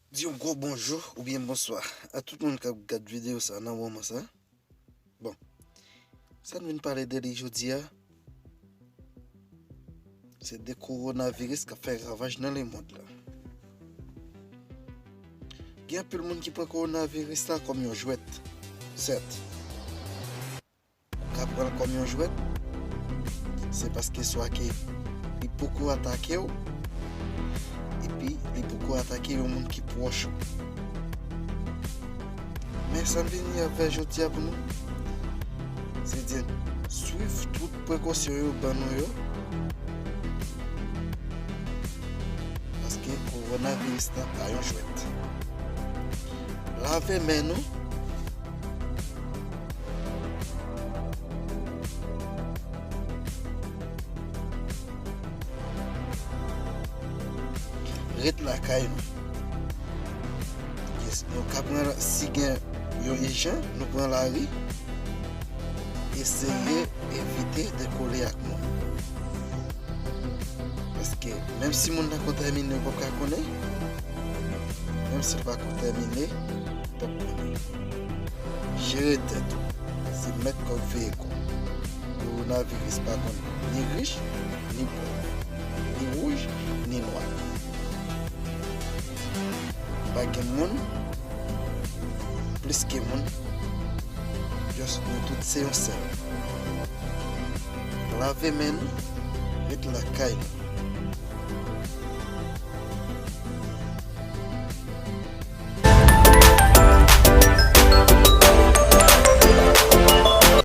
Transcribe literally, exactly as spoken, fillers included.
Di yon gwo bonjou oubyen bonswa a tout moun k ap gad videyo sa nan moman sa. Bon, sa n vin pale de li jodi a, se de kowonaviris k ap fè ravaj nan lemonn la. Gen anpil moun ki pran kowonaviris la kòm yon jwèt, sèt. Ou ka pran l kòm yon jwèt, se paske swa ke li poko atake w, epi li poko atake yon moun ki pwòch ou. Men sa m vini avè jodi a pou nou, se di n swiv tout prekosyon yo ban nou yo, paske kowonaviris la pa yon jwèt. Lave men nou. Ret lakay nou. Yes, nou ka pran, si gen yon ijan, nou pran lari. Eseye evite de kole ak moun. Paske menm si moun nan kontèmine, ou p ap ka konnen. Menm si l pa kontèmine, ou p ap konnen. Jere tèt ou. Se mèt kò k veye kò. Kowonaviris pa konn ni rich, ni pòv, ni wouj, ni nwa. Pa gen moun plis ke moun. Just nou tout se yon sèl. Lave men nou, ret lakay nou.